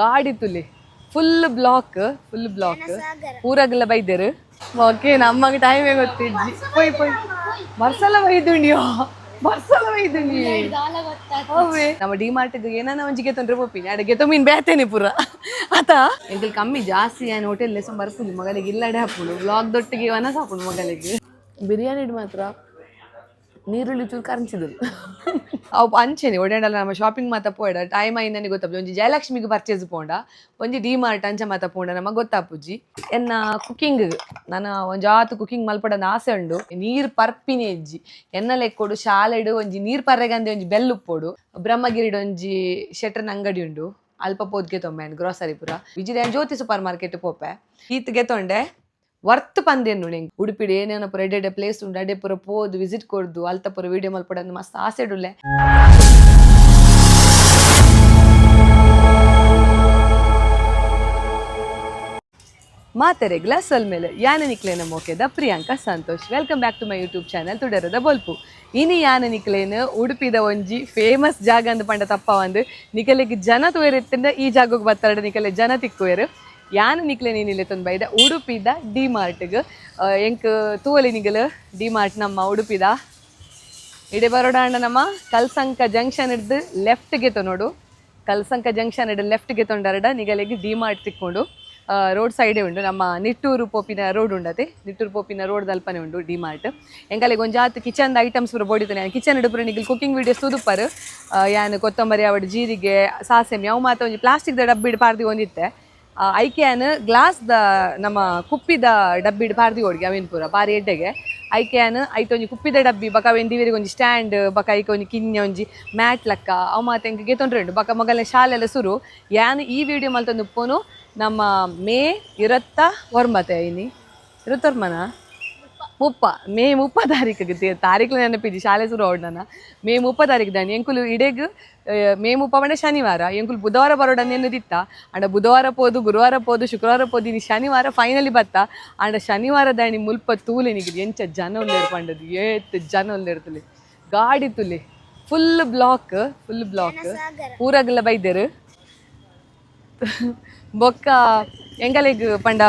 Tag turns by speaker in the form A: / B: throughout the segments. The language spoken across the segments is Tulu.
A: ಗಾಡಿ ತುಲಿ ಫುಲ್ ಬ್ಲಾಕ್, ಫುಲ್ ಬ್ಲಾಕ್. ಊರಾಗೆಲ್ಲ ಬೈದೇರು. ಓಕೆ, ನಮ್ಮಗ ಟೈಮೇ ಗೊತ್ತಿಜ್ಜಿ. ಪೊಯ್ ಪೊಯ್, ಬರ್ಸಲ ಬೈದುಂಡಿಯೋ, ಬರ್ಸಲ ಬೈದುಂಡಿ. ಅವೇ ನಮ್ಮ ಡಿ ಮಾರ್ಟ್ ಏನಾನ ಒಂಜಿಗೆ ತೊಂದ್ರೆ ಪೋಪಿನಿ ಅಡಿಗೆ ಮೀನ್ ಬೇತೇನೆ ಪೂರ ಆತ. ಎಂಕಲ್ ಕಮ್ಮಿ ಜಾಸ್ತಿ ಏನು ಹೋಟೆಲ್ ಲೆಸ ಬರ್ಪುಜಿ ಮಗಳಿಗೆ, ಇಲ್ಲಡೆ ಹಾಪುಡು. ಬ್ಲಾಗ್ ದೊಟ್ಟಿಗೆ ವನಸ ಹಾಪುಡು ಮಗಳಿಗೆ. ಬಿರಿಯಾನಿ ಮಾತ್ರ ನೀರುಳ್ಳಿ ಚೂರು ಕರಂಚಿದ್ರು ಅವು ಅಂಚೆನೆ ಒಡೇಂಡಲ. ನಮ್ಮ ಶಾಪಿಂಗ್ ಮಾತ ಪೋಯಡ ಟೈಮ್ ಆಯಿ ನನಗೆ ಗೊತ್ತಾಪುಜಿ. ಒಂಜಿ ಜಯಲಕ್ಷ್ಮಿಗೆ ಪರ್ಚೇಸ್ ಪೋಂಡ, ಒಂಜಿ ಡಿ ಮಾರ್ಟ್ ಅಂಚ ಮಾತ ಪೋಂಡ ನಮಗೆ ಗೊತ್ತಾಪುಜಿ. ಎನ್ನ ಕುಕಿಂಗ್ ನನ್ನ ಒಂಜಾತು ಕುಕಿಂಗ್ ಮಲ್ಪಡಂದ ಆಸೆ ಉಂಡು. ನೀರು ಪರ್ಪಿನೇ ಇಜ್ಜಿ ಎನ್ನ ಲೆಕ್ಕೊಡು. ಶಾಲೆಡು ಒಂಜಿ ನೀರ್ ಪರ್ರೆಗಂದೆ ಒಂಜಿ ಬೆಲ್ ಉಪ್ಪೋಡು. ಬ್ರಹ್ಮಗಿರಿಡ್ ಒಂಜಿ ಶೆಟ್ರನ ಅಂಗಡಿ ಉಂಡು, ಅಲ್ಪ ಪೋದ್ಗೆ ತೊಂಬೆ ಗ್ರೋಸರಿ ಪೂರ. ವಿಜಯ ಜ್ಯೋತಿ ಸೂಪರ್ ಮಾರ್ಕೆಟ್ ಪೋಪೆ. ಈತ್ಗೆ ತೊಂಡೆ ವರ್ತ್ ಪಂದೇನು. ನಿಂಗೆ ಉಡುಪಿಡ್ ಏನೇನೋ ಪೂರ ಎಡೆ ಪ್ಲೇಸ್ ಉಂಡು, ಅಡೆ ಪೂರ ಪೋದು ವಿಸಿಟ್ ಕೊರ್ದು ಅಲ್ತ ಪೂರ ವಿಡಿಯೋ ಮಲ್ಪಡಂದು ಮಸ್ತ್ ಆಸೆ ಉಳ್ಳೆ. ಮಾತೆರೆಗ್ಲ ಸೊಲ್ಮೆಲೆ. ಯಾನ ನಿಕ್ಲೇನ ಮೋಕೆದ Priyanka Santosh. Welcome back to my YouTube channel ತುಡರದ ಬೊಲ್ಪು. ಇನಿ ಯಾನ ನಿಕ್ಲೇನ ಉಡುಪಿದ ಒಂಜಿ ಫೇಮಸ್ ಜಾಗ ಅಂದ್ ಪಂಡ ತಪ್ಪ ಒಂದು. ನಿಕಲೆಗ್ ಜನ ತೂಯೆರ್ ಇತ್ತಂಡ ಈ ಜಾಗಕ್ಕೆ ಬತ್ತಾರಡ ನಿಕಲೆ ಜನ ತಿಕ್ಕುವೆರು. ಯಾನ ನಿಕ್ಲೆ ನೀನಿಲ್ಲ ತಂದು ಬೈದ ಉಡುಪಿದ ಡಿ ಮಾರ್ಟ್ಗ್. ಎಂಕ್ ತೂವಲಿ ನಿಗಲು ಡಿ ಮಾರ್ಟ್ ನಮ್ಮ ಉಡುಪಿದ ಇಡೆ ಬರೋಡಾಂಡ ನಮ್ಮ ಕಲ್ಸಂಕ ಜಂಕ್ಷನ್ ಹಿಡ್ದು ಲೆಫ್ಟ್ಗೆ ನೋಡು. ಕಲ್ಸಂಕ ಜಂಕ್ಷನ್ ಹಿಡ್ದು ಲೆಫ್ಟ್ಗೆ ತೊಂಡರಡ ನಿಗಲಿಗೆ ಡಿ ಮಾರ್ಟ್ ತಿಕ್ಕೊಂಡು. ರೋಡ್ ಸೈಡೇ ಉಂಡು. ನಮ್ಮ ನಿಟ್ಟೂರು ಪೋಪಿನ ರೋಡ್ ಉಂಡತೆ, ನಿಟ್ಟೂರು ಪೋಪಿನ ರೋಡ್ ದಲ್ಪನೆ ಉಂಡು ಡಿ ಮಾರ್ಟ್. ಎಂಕಲೆಗ್ ಒಂಜಾತ್ ಕಿಚನ್ ಐಟಮ್ಸ್ ಪೂರ ಬೋಡಿತಾನೆ. ಕಿಚನ್ ಪೂರ ನಿಗಲ್ ಕುಕಿಂಗ್ ವೀಡಿಯೋಸ್ ತೂದುಪ್ಪರ್. ಯಾನ್ ಕೊತ್ತಂಬರಿ ಅವಡ್, ಜೀರಿಗೆ, ಸಾಸೆಮಿ ಅವು ಮಾತ ಒಂಜಿ ಪ್ಲಾಸ್ಟಿಕ್ ದ ಡಬ್ಬಿಡ್ ಪಾರ್ದಿ ಒಂದಿತ್ತೆ. ಐಕೆಯಾನ್ ಗ್ಲಾಸ್ ದ ನಮ್ಮ ಕುಪ್ಪಿದ ಡಬ್ಬಿಡ್ ಪಾರ್ದಿ ಓಡ್ಗೆ ಅವಿನ್ ಪೂರ ಬಾರಿ ಎಡ್ಡೆಗೆ. ಐಕೆಯಾನ್ ಐತ ಒಂಜಿ ಕುಪ್ಪಿದ ಡಬ್ಬಿ ಬಕ ಅವೆನ್ ದಿವಿರಿಗೆ ಒಂಜಿ ಸ್ಟ್ಯಾಂಡ್ ಬಕ ಐಕೆ ಒಂಜಿ ಕಿನ್ಯ ಒಂಜಿ ಮ್ಯಾಟ್ ಲಕ್ಕ ಅವು ಮಾತ ಎಂಕ್ ಗೆತೊಂಡ್ರೆ ಉಂಡು. ಬಕ ಮಗಲ್ನ ಶಾಲೆಲ್ಲ ಸುರು. ಯಾನ್ ಈ ವಿಡಿಯೋ ಮಲ್ತೊಂದು ಉಪ್ಪುನು ನಮ್ಮ ಮೇ 29 ಇನಿ. 29ನಾ 30? ಮೇ 30 ತಾರೀಕಿಗೆ. ತಾರೀಕು ನೆನಪಿದ್ದಿ, ಶಾಲೆ ಶುರು ಅವಡ್. ಮೇ 30 ತಾರೀಕು ದಾನಿ ಎಂಕುಲು ಇಡೆಗ್ ಮೇ 30 ಪಂಡ ಶನಿವಾರ. ಎಂಕುಲು ಬುಧವಾರ ಬರೋಡ ನೆನ್ನದಿತ್ತ. ಅಂಡ ಬುಧವಾರ ಪೋದು, ಗುರುವಾರ ಪೋದು, ಶುಕ್ರವಾರ ಪೋದು, ಇನಿ ಶನಿವಾರ ಫೈನಲಿ ಬತ್ತ. ಅಂಡ ಶನಿವಾರ ದಾನಿ ಮುಲ್ಪ ತೂಲೆ ನಿಗಿದ್ ಎಂಚ ಜನ ಉಲ್ಲೇರು ಪಂಡದು. ಏತ್ ಜನ ಉಲ್ಲೇರು ತುಲಿ, ಗಾಡಿ ತುಲಿ. Full block, full block. ಊರಾಗೆಲ್ಲ ಬೈದೇರು. ಬೊಕ್ಕ ಎಂಕಲೆಗ್ ಪಂಡ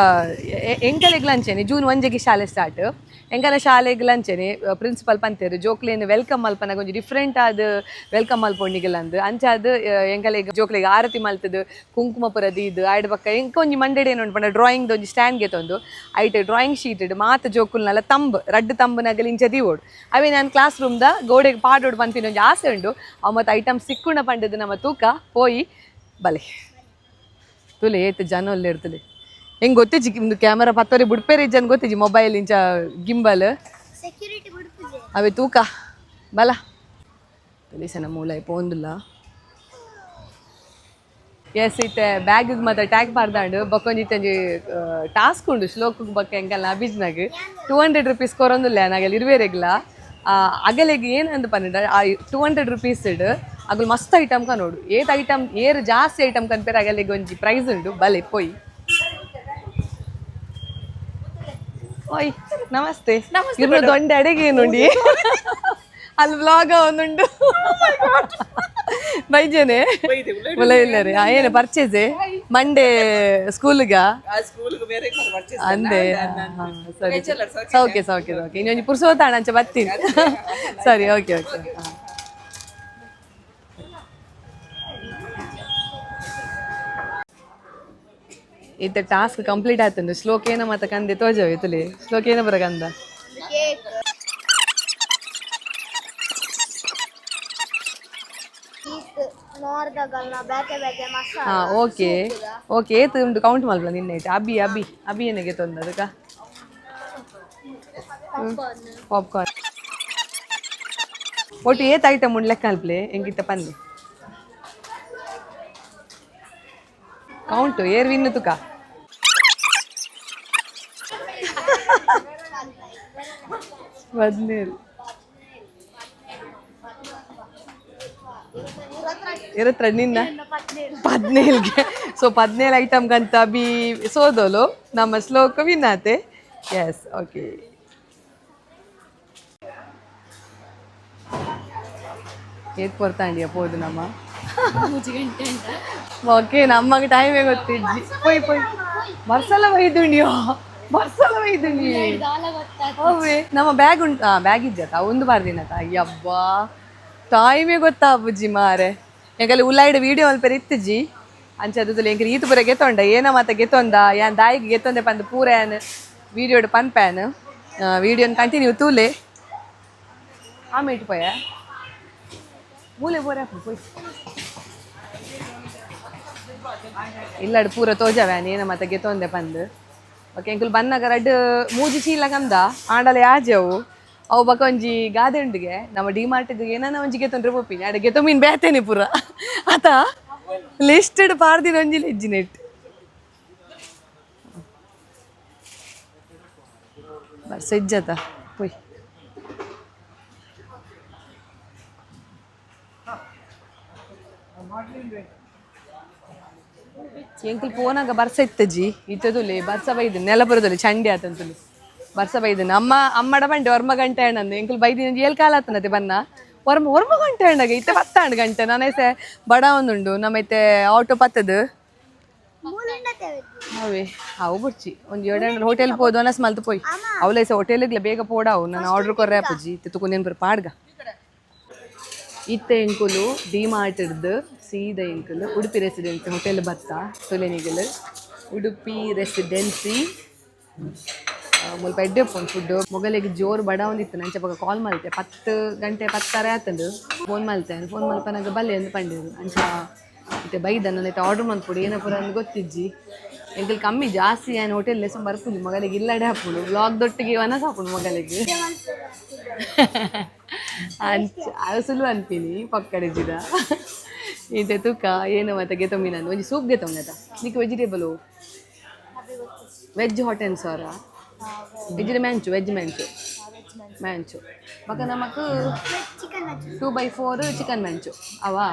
A: ಎಂಕಲೆಗ್ ಲಂಚೆನೆ ಜೂನ್ 1ಗೆ ಶಾಲೆ ಸ್ಟಾರ್ಟ್. ಎಂಕಲ ಶಾಲೆಗ್ ಲಂಚೆನೆ ಪ್ರಿನ್ಸಿಪಲ್ ಪಂತೇರು, ಜೋಕ್ಲೇನ್ welcome ಮಲ್ಪನಾಗ ಒಂಜಿ ಡಿಫ್ರೆಂಟ್ ಆದ್ welcome ಮಲ್ಪೊಂಡಿಗೆಲ್ಲ ಅಂದ್. ಅಂಚಾದ್ ಎಂಕಲೆಗ್ ಜೋಕ್ಲೆಗ್ ಆರತಿ ಮಲ್ತದು, ಕುಂಕುಮ ಪೂರ ದೀದ್ ಆಯ್ಡ್ ಬೊಕ್ಕ ಎಂಕ ಒಂಜಿ ಮಂಡೆಡ್ ಏನು ಪಂಡ ಡ್ರಾಯಿಂಗ್ ಒಂಜಿ ಸ್ಟ್ಯಾಂಡ್ ಗೆತೊಂದು ಐಟ್ ಡ್ರಾಯಿಂಗ್ ಶೀಟ್ ಮಾತ ಜೋಕುಲ್ನೆಲ್ಲ ತಂಬ್ ರಡ್ಡ್ ತಂಬುನಗಲ್ ಇಂಚ ದೀವೋಡು. ಅವೇ ನಾನು ಕ್ಲಾಸ್ ರೂಮ್ದ ಗೋಡೆಗೆ ಪಾಡೋಡು ಪನ್ಪಿನ ಒಂಜಿ ಆಸೆ ಉಂಡು. ಅವು ಮತ್ತು ಐಟಮ್ ಸಿಕ್ಕುಂಡ ಪಂಡದು ನಮ್ಮ ತೂಕ ಪೋಯಿ ಬಲೆ. ತುಲೆ ಏತ್ ಜನ ಉಲ್ಲೇರ್ ತುಲೆ. ಹೆಂಗ್ ಗೊತ್ತಿಜ್ಜಿ ನಿಮ್ದು ಕ್ಯಾಮರಾ ಪತ್ತೋರಿ ಬುಡ್ಪೇರಿ ಜನ ಗೊತ್ತಿಜ್ಜಿ, ಮೊಬೈಲ್ ಇಂಚ ಗಿಂಬಲ್.
B: ಸೆಕ್ಯೂರಿಟಿ ಬಿಡ್ಪುಜೆ.
A: ಅವೇ ತೂಕ ಬಲ ತುಲಿಸನ ಮೂಲ ಪೋಂದುಲ್ಲ. ಎಸ್, ಇತ್ತೆ ಬ್ಯಾಗ್ ಮತ್ತೆ ಟ್ಯಾಗ್ ಪಾರ್ದಾಂಡು. ಬೊಕ್ಕೊಂಜಿ ಇತ್ತೊಂಜಿ ಟಾಸ್ಕ್ ಉಂಡು ಶ್ಲೋಕ್ ಬೊಕ್ಕ ಎಂಕಲ್ನ ಅಭಿಜ್ನಾಗ್. ₹200 ಕೊರೊಂದುಲ್ಲ ನಾಗಲ್ ಇರುವೆರೆಗ್ಲ. ಅಗಲೆಗ್ ಏನಂದ್ ಪನ್ನಿಡ, ಆ ₹200 ಇಡ್ ಅಗಲ್ ಮಸ್ತ್ ಐಟಮ್ ಕನೋಡು. ಏತ್ ಐಟಮ್ ಏರ್ ಜಾಸ್ತಿ ಐಟಮ್ ಕನ್ಪೇರ್ ಅಗಲೆಗ್ ಒಂಜಿ ಪ್ರೈಸ್ ಉಂಡು. ಬಲೆ ಪೋಯಿ. ಓಯ್, ನಮಸ್ತೆ. ಇರ್ನ ದೊಂಡೆ ಅಡಿಗೆ ಏನುಂಡಿ ಅಲ್ಲಿ ವ್ಲಾಗ್ ಒಂದುಂಡು. ಬೈಜೇನೆ ಮುಲ್ಲ ಇಲ್ಲ ರೀ. ಏನು ಪರ್ಚೇಸ್ ಮಂಡೇ ಸ್ಕೂಲ್ಗ ಅಂದೆ. ಸರಿ, ಓಕೆ ಓಕೆ ಓಕೆ. ಇನ್ನೊಂದು ಪುರ್ಸೋತಾಣ ಅಂಚ ಬರ್ತೀನಿ. ಸರಿ, ಓಕೆ ಓಕೆ. ಇತ್ತ ಟಾಸ್ಕ್ ಕಂಪ್ಲೀಟ್ ಆತಂದು. ಶ್ಲೋಕ ಏನ ಮತ್ತ ಕಂದೆ ತೋಜವೆ ತುಲಿ. ಶ್ಲೋಕ ಏನ ಬರ ಕಂದ?
B: ಕೇಕ್ ಮಸಾಲ.
A: ಹಾ, ಓಕೆ ಓಕೆ. ಏತ್ ಉಂಟು ಕೌಂಟ್ ಮಲ್ಪಲ ನಿನ್ನೆ. ಅಬಿ ಅಬಿ ಅಬಿ ಏನಿಗೆ ತೊಂದ ಅದಕ್ಕ? ಪಾಪ್ಕಾರ್ನ್. ಒಟ್ಟು ಏತ್ ಐಟಮ್ ಉಂಡು ಲೆಕ್ಕ ಅಲ್ಪ್ಲೆ ಎಂಗಿತ್ತ ಪನ್ನಿ. ಕೌಂಟು ಏರ್ ವಿನ್ನು ತುಕ. 17 ಇರತ್ರ ನಿನ್ನ 17ಗೆ. ಸೊ 17 ಐಟಮ್ ಗಂತ ಬಿ ಸೋದೋಲು ನಮ್ಮ ಶ್ಲೋಕ ವಿನ್ನಾತೆ. S, okay. ಏತ್ ಪೊರ್ತಾಂಡಿಯ ಪೋದು ನಮ್ಮ. ಓಕೆ, ನಮ್ಮಗ ಟೈಮೇ ಗೊತ್ತಿಜ್ಜಿ. ಪೋಯ್ ಪೋಯ್, ಬರ್ಸಲ ಬೈದುಂಡಿಯೋ, ಬರ್ಸಲ ಬೈದುಂಡಿ. ಅವೇ ನಮ್ಮ ಬ್ಯಾಗ್ ಉಂಟು, ಬ್ಯಾಗ್ ಇಜ್ಜತ್ತ ಒಂದು ಬಾರ್ದಿನತ. ಅಯ್ಯಬ್ಬಾ, ಟೈಮೇ ಗೊತ್ತಾ ಬುಜ್ಜಿ ಮಾರೆ. ಎಂಕಲ್ಲಿ ಉಲ್ಲಾಯ್ಡ್ ವೀಡಿಯೋ ಮಲ್ಪೆರೆ ಇತ್ತಿಜಿ. ಅಂಚ ಎಂಕ್ ಈತು ಪೂರ ಗೆತ್ತೊಂಡ, ಏನ ಮಾತ ಗೆತ್ತೊಂದ, ಯಾನ್ ದಾಯಿಗೆ ಗೆತ್ತೊಂದೆ ಪಂದ್ ಪೂರ ಯಾನ್ ವೀಡಿಯೋಡ್ ಪನ್ಪ್ಯಾನ್. ವೀಡಿಯೋನ್ ಕಂಟಿನ್ಯೂ ತೂಲೆ. ಆಮೇಟ್ ಪೋಯ ಮೂಲೆ ಬೋರೆ ಪೋಯ್. ಇಲ್ಲಡ್ ಪೂರ ತೋಜವ್ಯಾನ್ ಏನ ಮಾತ ಗೆತ್ತೊಂದೆ ಪಂದ್. ಓಕೆ, ಎಂಕುಲು ಬನ್ನಗ ರಡ್ಡ್ ಮೂಜಿ ಚೀಲ ಕಂದ ಆಂಡಲ ಯಾಜವು ಅವು. ಬಕ ಒಂಜಿ ಗಾದೆ ಉಂಡುಗೆ, ನಮ್ಮ ಡಿ ಮಾರ್ಟ್ಗ್ ಏನಾನ ಒಂಜಿ ಗೆತ್ತೊಂಡ್ರೆ ಪೋಪಿನಿ, ಅಡ ಗೆತ್ತೊ ಮೀನ್ ಬೇತೇನೆ ಪೂರ ಆತ ಲಿಸ್ಟೆಡ್ ಪಾರ್ದಿನ ಒಂಜಿ ಲೆಜ್ಜಿ ನೆಟ್ ಬರ್ಸ ಇಜ್ಜತ ಪೋಯ್. ಎಂಕುಲು ಪೋನಾಗ ಬರ್ಸ ಇತ್ತಜಿ, ಇತ್ತದುಲೆ ಬರ್ಸ ಬೈದು ನೆಲಪುರದಲ್ಲಿ ಚಂಡಿ ಆತಂತುಲು. ಬರ್ಸ ಬೈದು ನಮ್ಮ ಅಮ್ಮಡ ಬಂಡೆ ಒರ್ಮ ಗಂಟೆ ಅಣ್ಣಂದು. ಎಂಕುಲು ಬೈದಿನ ಏಳ್ ಕಾಲ ಆತನತೆ ಬನ್ನ ಒರ್ಮ ಒರ್ಮ ಗಂಟೆ ಅಣ್ಣಗೆ ಇತ್ತೆ ಪತ್ತಾಂಡು ಗಂಟೆ. ನಾನೈಸೆ ಬಡ ಒಂದುಂಡು ನಮ್ಮ ಆಟೋ ಪತ್ತದು. ಅವೇ ಅವು ಬುಡ್ಚಿ ಒಂದು ಏಳು ಹೋಟೆಲ್ ಪೋದು ಅನಸ್ ಮಲ್ತು ಪೋಯ್. ಅವಲೈಸ ಹೋಟೆಲ್ಗ್ಲ ಬೇಗ ಪೋಡಾವು. ನಾನು ಆರ್ಡರ್ ಕೊರ್ರೆ ಅಪ್ಪುಜಿ ಇತ್ತೆ ತುಕುಂದೇನು ಪೂರ ಪಾಡ್ಗ. ಇತ್ತೆ ಎಂಕುಲು ಡಿ ಮಾರ್ಟ್ ಇಡ್ದು ಸೀದಾ ಎಂಕುಲು ಉಡುಪಿ ರೆಸಿಡೆನ್ಸಿ ಹೋಟೆಲ್ ಬತ್ತ ತುಲೆನಿಗಲು. ಉಡುಪಿ ರೆಸಿಡೆನ್ಸಿ ಮುಲ್ಪ ಎಡ್ಡೆ ಉಪ್ಪುಂಡು ಫುಡ್. ಮೊಗಲಿಗೆ ಜೋರು ಬಡ ಒಂದಿತ್ತು. ನಂಚ ಬೊಕ ಕಾಲ್ ಮಲ್ತೆ. 10 ಗಂಟೆ ಪತ್ತರ ಆತಂದು ಫೋನ್ ಮಲ್ತೆ. ಫೋನ್ ಮಲ್ಪನಾಗ ಬಲ್ಲೆ ಅಂದ್ ಪಂಡೇರು. ಅಂಚ ಇತ್ತೆ ಬೈದ ನನ್ನ ಆರ್ಡರ್ ಮಲ್ಪೊಡು. ಏನ ಪೂರ ಅಂದ್ ಗೊತ್ತಿಜ್ಜಿ. ಎಂಕುಲು ಕಮ್ಮಿ ಜಾಸ್ತಿ ಏನು ಹೋಟೆಲ್ ಲೆಸ ಬರ್ಪುಜಿ. ಮೊಗಲಿಗೆ ಇಲ್ಲಡೆ ಹಾಪುಡು, ವ್ಲಾಗ್ ದೊಟ್ಟಿಗೆ ವನಸ್ ಹಾಪುಡು ಮೊಗಲಿಗೆ. ಅಂಚ ಅದು ಸುಲು ಅನ್ಪಿನಿ ಪಕ್ಕಡಿಜಿದ. ಇತ್ತೆ ತೂಕ ಏನು ಮತ್ತೆ ಗೆತೊಂಬಿ. ನಾನು ಒಂಜಿ ಸೂಪ್ ಗೆತೊಂಗತ. ನಿಕ್ vegetable veg hot and sour, veg manchow, veg manchow manchow ಬೊಕ ನಮಕ್ 2x4 chicken Manchu ಅವಾ.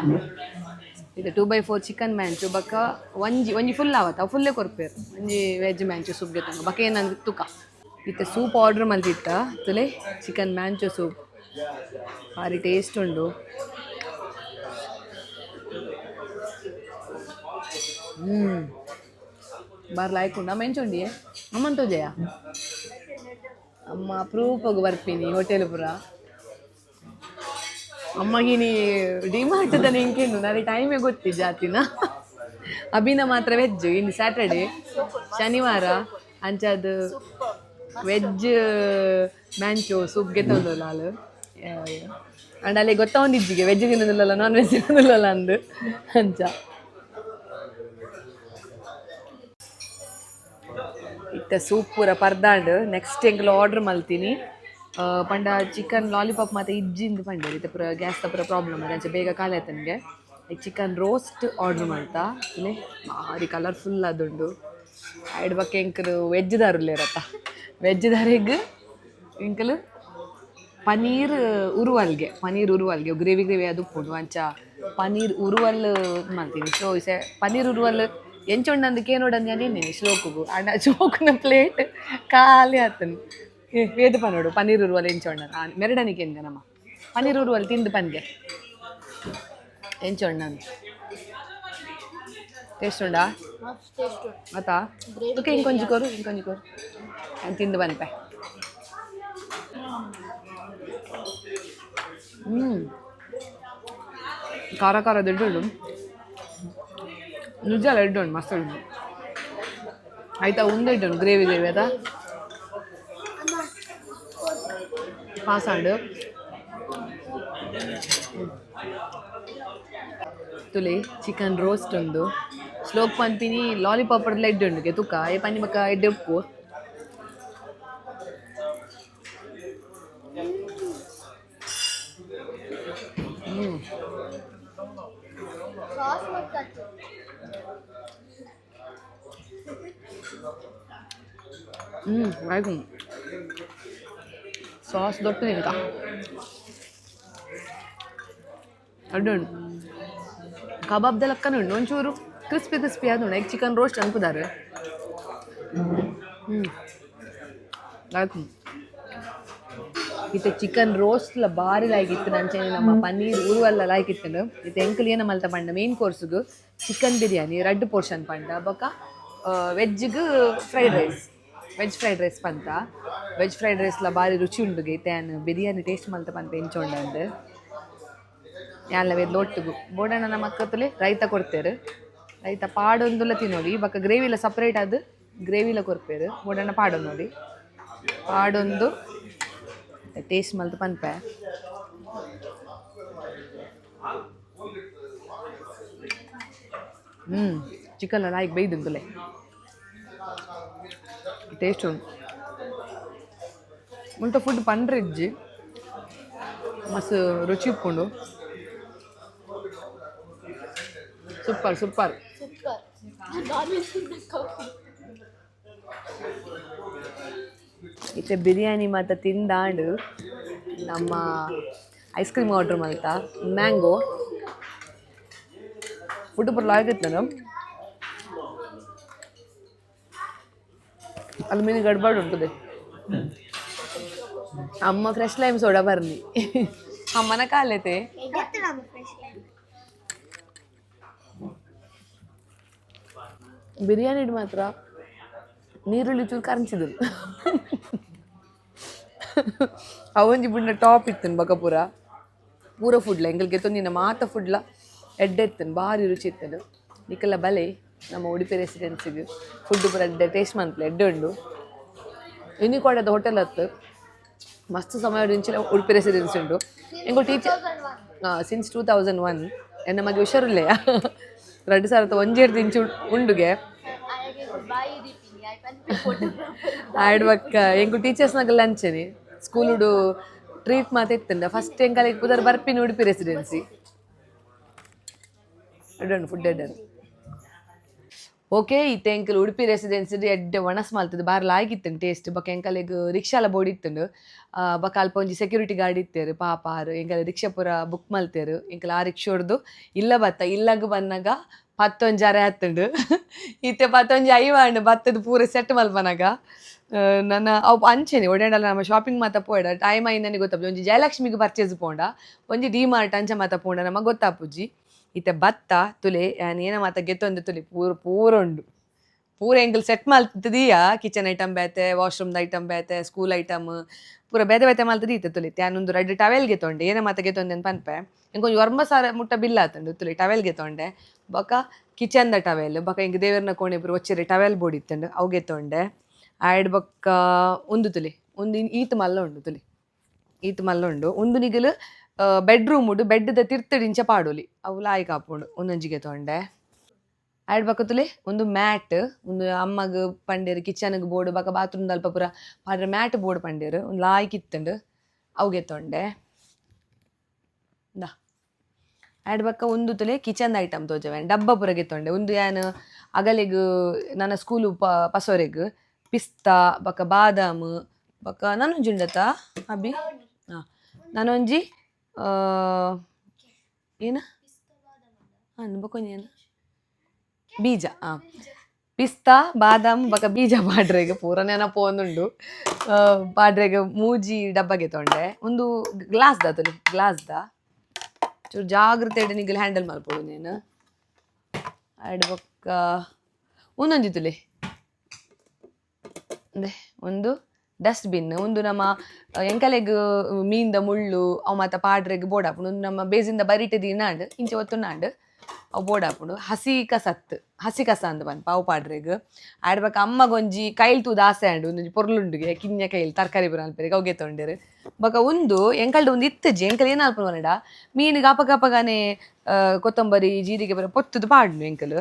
A: ಇದು 2x4 chicken Manchu. ಬೊಕ ಒಂಜಿ ಒಂಜಿ ಫುಲ್ ಆವತ್ತ, ಅವು ಫುಲ್ಲೇ ಕೊರ್ಪೇರು. ಒಂಜಿ ವೆಜ್ ಮ್ಯಾಂಚು ಸೂಪ್ ಗೆತೊಂಗ. ಬೊಕ ಏನಂದ್ ತುಕ. ಇತ್ತೆ ಸೂಪ್ ಆರ್ಡರ್ ಮಲ್ತಿತ್ತ ತುಲೆ. ಚಿಕನ್ ಮ್ಯಾಂಚು ಸೂಪ್ ಭಾರಿ ಟೇಸ್ಟ್ ಉಂಡು. ಬಾರ್ ಲಾಯ್ಕ್ ಉಂಡು. ಅಮ್ಮ ಎಂಚ ಉಂಡಿಯೇ? ಅಮ್ಮನ್ ತೋಜಯ. ಅಮ್ಮ ಅಪರೂಪಗ್ ಬರ್ಪಿನಿ ಹೋಟೆಲ್ ಪೂರ. ಅಮ್ಮಗಿನಿ ಡಿಮಾರ್ಟ್ ದನ ಇಂಕೇನು ನಾಳೆ ಟೈಮೇ ಗೊತ್ತಿ ಜಾತಿನ. ಅಭಿನ ಮಾತ್ರ ವೆಜ್. ಇನ್ನು ಸ್ಯಾಟರ್ಡೆ ಶನಿವಾರ ಅಂಚಾದ ವೆಜ್ ಮ್ಯಾಂಚೋ ಸೂಪ್ ಗೆತ್ತೊಂದಲ್ಲ ಆಲು. ಅಂಡ್ ಅಲ್ಲಿ ಗೊತ್ತಾ ಒಂದಿಜ್ಜಿಗೆ ವೆಜ್ ತಿನ್ನೋದಿಲ್ಲಲ್ಲ, ನಾನ್ ವೆಜ್ ತಿನ್ನೋದಿಲ್ಲಲ್ಲ ಅಂದು ಅಂಚ. ಇತ್ತೆ ಸೂಪ್ ಪೂರ ಪರ್ದಾಂಡ್. ನೆಕ್ಸ್ಟ್ ಎಂಕುಲು ಆರ್ಡರ್ ಮಲ್ತೀನಿ ಪಂಡ ಚಿಕನ್ ಲಾಲಿಪಾಪ್ ಮಾತ ಇಜ್ಜಿಂದು ಪಂಡೆ. ಇತ್ತೆ ಪೂರ ಗ್ಯಾಸ್ ಪೂರ ಪ್ರಾಬ್ಲಮ್ ಅದ, ಅಂಚ ಬೇಗ ಖಾಲಿ ಆಯ್ತನಿಗೆ. ಚಿಕನ್ ರೋಸ್ಟ್ ಆರ್ಡರ್ ಮಲ್ತಾ ಇಲ್ಲಿ. ಭಾರಿ ಕಲರ್ಫುಲ್ ಅದುಂಡು. ಐಡ್ ಬಕ್ಕ ಎಂಕಲು ವೆಜ್ ದಾರುಲ್ಲೇರತ್ತ. ವೆಜ್ ದಾರಿಗ್ ಎಂಕಲು ಪನೀರ್ ಉರುವಲ್ಗೆ, ಪನೀರ್ ಉರುವಲ್ಗೆ ಗ್ರೇವಿ ಗ್ರೇವಿ ಅದು ಉಪ್ಪುಂಡು. ಅಂಚ ಪನೀರ್ ಉರುವಲ್ ಮಲ್ತೀನಿ. ಸೊ ಇಸೆ ಪನೀರ್ ಉರುವಲ್ ಎಂಚ ಉಂಡಂದು ಕೇನೋಡಂದು ನಾನು ಶ್ಲೋಕುಗು. ಅಂಡ ಶ್ಲೋಕುನ ಪ್ಲೇಟ್ ಖಾಲಿ ಆತನು. ಏ ವೇದ ಪನೋಡು ಪನೀರ್ ಉರುವಲ್ ಎಂಚ ಉಂಡ ಮೆರಡನಿಗೆ ಎಂದ ನಮ್ಮ ಪನೀರ್ ಉರುವಲ್ ತಿಂದು ಪನ್ಗೆ ಎಂಚ ಉಂಡಂದು. ಟೇಸ್ಟ್ ಉಂಡಾ ಆತಾ? ಓಕೆ, ಇಂಕೊಂಜಿ ಕೊರು, ಇಂಕೊಂಜಿ ಕೊರು, ನಾನು ತಿಂದು ಬನ್ಪೆ. ಖಾರ ಖಾರ ಉಂಡು. ನಿಜ ಎಡ್ಡೆ ಉಂಟು, ಮಸ್ತ್ ಉಂಟು. ಆಯ್ತಾ, ಉಂದು ಎಡ್ಡೆ ಉಂಟು, ಗ್ರೇವಿ ಗ್ರೇವಿ ಆಯ್ತಾ. ಪಾಸಾಂಡು ತುಲೆ ಚಿಕನ್ ರೋಸ್ಟ್ ಉಂಡು. ಸ್ಲೋಕ್ ಪನ್ಪಿನಿ ಲಾಲಿಪಾಪ್ ಎಡ್ಡೆ ಉಂಡು ತುಕ್ಕ ಏ ಪನ್ನಿ ಬಕ್ಕ ಎಡ್ಡೆ ಉಪ್ಪು.
B: ಸಾಸ್ ಮಸ್ತ್.
A: ಆಯ್ತು. ಸಾಸ್ ದೊಡ್ಡದು ఇంకా ಅಡ್ಡು ಉಂಟು. ಕಬಾಬ್ದ ಲಕ್ಕನ ಉಂಟು. ಒಂಚೂರು ಕ್ರಿಸ್ಪಿ ಕ್ರಿಸ್ಪಿ ಅದು ಉಂಟು. ಎಗ್ ಚಿಕನ್ ರೋಸ್ಟ್ ಅನ್ಪುದಾರೆ. ಆಯ್ತು. ಇತ್ತೆ ಚಿಕನ್ ರೋಸ್ಟ್ಲ ಬಾರಿ ಲಾಯ್ಕ್ ಇತ್ತು. ಅಂಚನೆ ನಮ್ಮ ಪನ್ನೀರ್ ಉರುವಲ್ಲ ಲಾಯ್ಕ್ ಇತ್ತು. ಇತ್ತೆ ಎಂಕಲ್ ಏನ ಮಲ್ತ ಪಂಡ, ಮೇನ್ ಕೋರ್ಸ್ಗ್ ಚಿಕನ್ ಬಿರಿಯಾನಿ ರಡ್ಡ್ ಪೋರ್ಷನ್ ಪಂಡ, ಬೊಕ ವೆಜ್ಗ್ fried rice, veg fried rice ಪಂತ. ವೆಜ್ ಫ್ರೈಡ್ ರೈಸ್ಲ ಬಾರಿ ರುಚಿ ಉಂಡುಗೆ. ಇತ್ತೆ ಯಾನ್ ಬಿರಿಯಾನಿ ಟೇಸ್ಟ್ ಮಲ್ತ ಪನ್ಪ ಎಂಚ ಉಂಡು. ಯಾನ್ಲ ಲೊಟ್ಟುಗು ಬೋಡಣ್ಣ ನಮ್ಮ ಅಕ್ಕತ್ತಲೆ ರೈತ ಕೊಡ್ತೇರು. ರೈತ ಪಾಡೊಂದುಲ ತಿನ್ನೋಲಿ. ಬೊಕ ಗ್ರೇವಿಲ ಸಪ್ರೇಟ್ ಆದ್ ಗ್ರೇವಿಲ ಕೊರ್ಪೇರು. ಬೋಡಣ್ಣ ಪಾಡೊಂದೋಲಿ, ಪಾಡೊಂದು ಟೇಸ್ಟ್ ಮಲ್ತ್ ಪನ್ಪೆ. ಚಿಕನ್ ಲಾಯ್ಕ್ ಬೈದುಂತುಲೆ, ಟೇಸ್ಟ್ ಉಂಟು. ಮುಲ್ತ ಫುಡ್ ಪಂಡ್ರೆ ಇಜ್ಜಿ, ಮಸ್ತ್ ರುಚಿ ಉಪ್ಪುಂಡು. Super super.
B: Super. Non veg coffee.
A: ಇತ್ತೆ ಬಿರಿಯಾನಿ ಮಾತ ತಿಂದಾಂಡು. ನಮ್ಮ ಐಸ್ ಕ್ರೀಮ್ ಆರ್ಡರ್ ಮಲ್ತ, ಮ್ಯಾಂಗೋ. ಫುಡ್ ಪೂರ ಲಾಯ್ಕ್ ನಾನು. ಅಲ್ಲಿ ಮೀನು ಗಡ್ಬಡ್ ಉಂಟದೆ. ಅಮ್ಮ ಫ್ರೆಶ್ ಲೈಮ್ ಸೋಡಾ ಬರ್ನಿ ಅಮ್ಮನ ಕಾಲೈತೆ.
B: ಎಡ್ಡೆತ್ತು ನಮ್ಮ ಫ್ರೆಶ್ ಲೈಮ್.
A: ಬಿರಿಯಾನಿ ಮಾತ್ರ ನೀರುಳ್ಳಿ ಚೂರು ಕರಂಚಿದ್ರು. ಅವಂಜಿ ಬುಂಡ ಟಾಪ್ ಇತ್ತು. ಬಕ ಪೂರ ಪೂರ ಫುಡ್ಲ ಎಂಕಲ್ಗೆ ತೊಂದಿನ ಮಾತ ಫುಡ್ಲ ಎಡ್ಡೆ ಇತ್ತನ್, ಭಾರಿ ರುಚಿ ಇತ್ತನು. ನಿಕಲ್ಲ ಬಲೆ ನಮ್ಮ ಉಡುಪಿ ರೆಸಿಡೆನ್ಸಿಗೆ, ಫುಡ್ ಪೂರ ಎಡ್ಡೆ ಟೇಸ್ಟ್ ಮನ್ಪಲೆ, ಎಡ್ಡೆ ಉಂಡು. ಯೂನಿಕೋಡದ ಹೋಟೆಲ್ ಹತ್ತು ಮಸ್ತ್ ಸಮಯ ಇಂಚಿನ ಉಡುಪಿ ರೆಸಿಡೆನ್ಸಿ ಉಂಡು. ಎಂಕುಲು ಟೀಚರ್ ಸಿನ್ಸ್ 2001. ಎನ್ನ ಮಗೆ ಹುಷಾರಿಲ್ಲೆಯ, 2001 ಇಂಚು ಉಂಡುಗೆ.
B: ಬಾಯಿ ದೀಪಿನಿ ಆಯ್ತು.
A: ಆಯ್ಡ್ ಬಕ್ಕ ಎಂಕು ಟೀಚರ್ಸ್ನಾಗಲ್ಲ ಅಂಚೆನೆ ಸ್ಕೂಲುಡು ಟ್ರೀಟ್ ಮಾತ ಇತ್ತಂಡ. ಫಸ್ಟ್ ಎಂಕಲೆಗ್ ಪುದರ್ ಬರ್ಪಿನ ಉಡುಪಿ ರೆಸಿಡೆನ್ಸಿ. ಎಡ್ಡೆ ಫುಡ್, ಎಡ್ಡೆ. ಓಕೆ, ಇತ್ತೆ ಎಂಕಲ್ ಉಡುಪಿ ರೆಸಿಡೆನ್ಸಿ ಎಡ್ಡೆ ಒಣಸ್ ಮಲ್ತದ, ಬಾರಿ ಲಾಯ್ಕ್ ಟೇಸ್ಟ್. ಬೊಕ ಎಂಕಲೆಗ್ ರಿಕ್ಷಾಲ ಬೋಡಿ ಇತ್ತುಂಡು. ಬೊಕ ಅಲ್ಪ ಒಂಜಿ ಸೆಕ್ಯೂರಿಟಿ ಗಾರ್ಡ್ ಇತ್ತೇರು ಪಾಪ. ಆರು ಎಂಕಲ್ ರಿಕ್ಷಾ ಪೂರ ಬುಕ್ ಮಲ್ತೇರು. ಎಂಕಲ್ ಆ ರಿಕ್ಷೋಡ್ದು ಇಲ್ಲ ಬತ್ತ. ಇಲ್ಲಗ್ ಬನ್ನಗ 10:30 ಆತುಂಡು. ಇತ್ತೆ 10:50 ಆಂಡ್ ಬತ್ತದ ಪೂರ ಸೆಟ್ ಮಲ್ಪನಗ. ನನ್ನ ಅವು ಅಂಚೆನೆ ಒಡೇಂಡಲ ನಮ್ಮ ಶಾಪಿಂಗ್ ಮಾತ ಪೋಯಡ ಟೈಮ್ ಆಯಿಂదని ಗೊತ್ತಾಪುಜಿ. ಒಂಜಿ ಜಯಲಕ್ಷ್ಮಿಗೆ ಪರ್ಚೇಸ್ ಪೋಂಡ, ಒಂಜಿ ಡಿ ಮಾರ್ಟ್ ಅಂಚ ಮಾತ ಪೋಂಡ ನಮಗೆ ಗೊತ್ತಾಪುಜಿ. ಇತ್ತೆ ಬತ್ತ ತುಲೆ ಯಾನ್ ಏನ ಮಾತ ಗೆತ್ತೊಂದು ತುಲೆ, ಪೂರ ಪೂರ ಉಂಡು. ಪೂರ ಎಂಕಲ್ ಸೆಟ್ ಮಲ್ತದೀಯ. ಕಿಚನ್ ಐಟಮ್ ಬೇತೆ, ವಾಶ್ರೂಮ್ದ ಐಟಮ್ ಬೇತೆ, ಸ್ಕೂಲ್ ಐಟಮ್ ಪೂರ ಬೇತೆ ಬೇತೆ ಮಲ್ತದ ಇತ್ತೆ ತುಲೆ. ಯಾನೊಂದು ರಡ್ಡ್ ಟವೆಲ್ ಗೆತ್ತೊಂಡೆ. ಏನ ಮಾತ ಗೆತ್ತೊಂದೆ ಅಂತ ಪನ್ಪೆ. ಎಂಕೊಂಜಿ 9,000 ಮುಟ್ಟ ಬಿಲ್ ಆತುಂಡು. ತುಲೆ, ಟವೆಲ್ ಗೆತ್ತೊಂಡೆ, ಬೊಕ ಕಿಚನ್ದ ಟವೆಲ್, ಬೊಕ ಎಂಕ್ ದೇವೆರ್ನ ಕೋಣೆ ಪೂರ ಒಚ್ಚೆರೆ ಟವೆಲ್ ಬೋಡಿತ್ತುಂಡು, ಅವು ಗೆತ್ತೊಂಡೆ. ಆಯ್ಡ್ ಬೊಕ್ಕ ಉಂದು ತುಲೆ, ಒಂದು ಈತ್ ಮಲ್ಲ ಉಂಡು ತುಲೆ, ಈತ್ ಮಲ್ಲ ಉಂಡು. ಉಂದು ನಿಗಲು ಬೆಡ್ರೂಮ್ ಉಂಡು, ಬೆಡ್ದ ತಿರ್ತಡಿ ಇಂಚ ಪಾಡೊಲಿ, ಅವು ಲಾಯ್ಕ್ ಆಪುಂಡು. ಒಂದೊಂಜಿಗೆ ತೊಂಡೆ. ಆಯ್ಡ್ ಬೊಕ್ಕ ತುಲೆ ಒಂದು ಮ್ಯಾಟ್. ಒಂದು ಅಮ್ಮಗ್ ಪಂಡೇರು ಕಿಚನ್ಗ್ ಬೋಡು, ಬೊಕ ಬಾತ್ರೂಮ್ ಅಲ್ಪ ಪೂರ ಪಾಡ್ರೆ ಮ್ಯಾಟ್ ಬೋಡು ಪಂಡೇರು. ಒಂದು ಲಾಯ್ಕ್ ಇತ್ತುಂಡು, ಅವು ತೊಂಡೆ. ಇಂದಾ, ಆಯ್ಡ್ ಬೊಕ್ಕ ಒಂದು ತುಲೆ ಕಿಚನ್ ಐಟಮ್ ತೋಜವೆ, ಡಬ್ಬ ಪೂರ ಗೆತ್ತೊಂಡೆ. ಒಂದು ಯಾನ್ ಅಗಲೆಗ್ ನನ್ನ ಸ್ಕೂಲು ಪಸೊರೆಗ್ ಪಿಸ್ತಾ ಬೊಕ ಬಾದಾಮ್ ಬೊಕ ನನೊಂಜಿ ಉಂಡತ ಅಭಿ. ಹಾಂ, ನನೊಂಜಿ ಏನ ಹಾಂ ಬೊಕೊಂಜಿ ಏನ ಬೀಜ. ಹಾಂ, ಪಿಸ್ತಾ ಬಾದಾಮ್ ಬೊಕ ಬೀಜ ಪಾಡ್ರೆಗ್ ಪೂರ ನೆನಪು ಒಂದುಂಡು. ಪಾಡ್ರೆಗ್ ಮೂಜಿ ಡಬ್ಬಗೆ ತೊಂಡೆ. ಒಂದು ಗ್ಲಾಸ್ದ ತುಲಿ, ಗ್ಲಾಸ್ದ. ಚೂರು ಜಾಗ್ರತೆ ನಿಗಲ್ ಹ್ಯಾಂಡಲ್ ಮಲ್ಪೊಡು ನೀನು. ಆಯ್ಡ್ ಬೊಕ್ಕ ಒಂದೊಂಜಿ ತುಲೆ ಅಂದೆ ಒಂದು ಡಸ್ಟ್ಬಿನ್. ಒಂದು ನಮ್ಮ ಎಂಕಲೆಗ್ ಮೀನ್ದ ಮುಳ್ಳು ಅವು ಮಾತ ಪಾಡ್ರೆಗ್ ಬೋಡಾಪುಂಡು. ಒಂದು ನಮ್ಮ ಬೇಸಿಂದ ಬರಿಟೆ ದೀನಾಂಡ್ ಇಂಚ ಒತ್ತುನಾಂಡ್, ಅವು ಬೋಡಾಪುಂಡು. ಹಸಿ ಕಸತ್, ಹಸಿ ಕಸ ಅಂದ್ ಪನ್ಪ, ಅವು ಪಾಡ್ರೆಗ್. ಆಯ್ಡ್ ಬೊಕ್ಕ ಅಮ್ಮಗೊಂಜಿ ಕೈಲ್ ತೂದು ಆಸೆ ಆಂಡ್. ಒಂದೊಂಜಿ ಪೊರ್ಲುಂಡುಗೆ ಕಿನ್ಯ ಕೈಲ್, ತರಕಾರಿ ಪೂರ ಮಲ್ಪೆರೆಗ್, ಅವು ಗೆತ್ತೊಂಡೆರ್. ಬೊಕ ಉಂದು ಎಂಕಲ್ಡ್ ಒಂದು ಇತ್ತುಜಿ. ಎಂಕಲ್ ಏನ್ ಅಲ್ಪುನ ಪಂಡ, ಮೀನುಗ್ ಅಪಗಪಗನೆ ಕೊತ್ತಂಬರಿ ಜೀರಿಗೆ ಪೂರ ಪೊತ್ತುದು ಪಾಡ್ನು ಎಂಕಲ್.